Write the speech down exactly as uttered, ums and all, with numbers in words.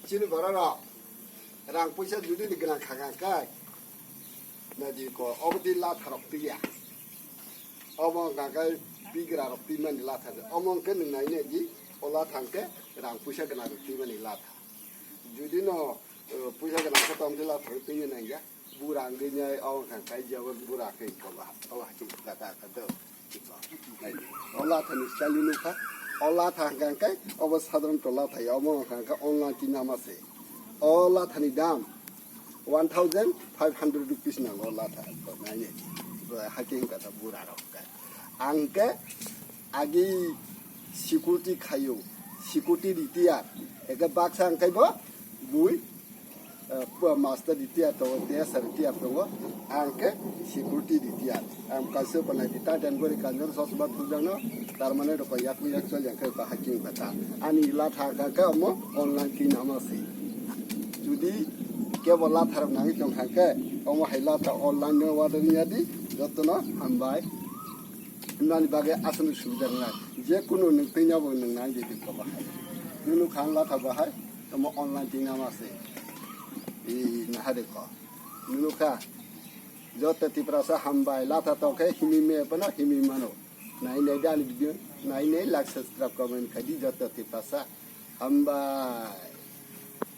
Chini borok rok rang puisa judi ni gwnang kha kha khe, nadi ko obo di latha rok piya. Omo hwnkha khe bigra rok pimani latha. Omo hwnkhe nwng nai nai di o latha hwnkhe rang puisa gwnang rok pimani latha. Judi no, eh, puisa gwnang khe tong di latha rok pini nai ya. Bura wngwi nai, o wngkha khe jabo bura khe koba, o haching kata kata. O latha ni style nukha, o latha hwnkha khe obo sadharan to latha ya, omo wngkha khe online kinama se. O latha ni dam one thousand five hundred rupees nango o latha, to nai nai. Bo haching kata bura rok khe. Ang khe agi security khayo, security retire, eke baksa ang khe bo bui, eh, master retire tongo, D S R retire tongo, ang khe security retire. Ang kaisa panai di ta den gori kanjor sosma thujano, tar mane rok yak yak chol yang khe ba hacking kata. Ani latha ka ka mo online kinama se. Judi kebo latha rok nangwi tong kha khe, omo hai latha online no order ni adi, jotono hambai. Nani bagwi aswk subida rwnai. Je kunu nwng twi no bo nwng nai di ko bahai. Nunu khan latha bahai, tamo online twi nama se. I nahade ko. Nunu kha. Joto Tiprasa hambai latha tokhe himi me pano himi mano. Nai nai dali video, nai nai like subscribe comment khai di joto Tiprasa. Hambai.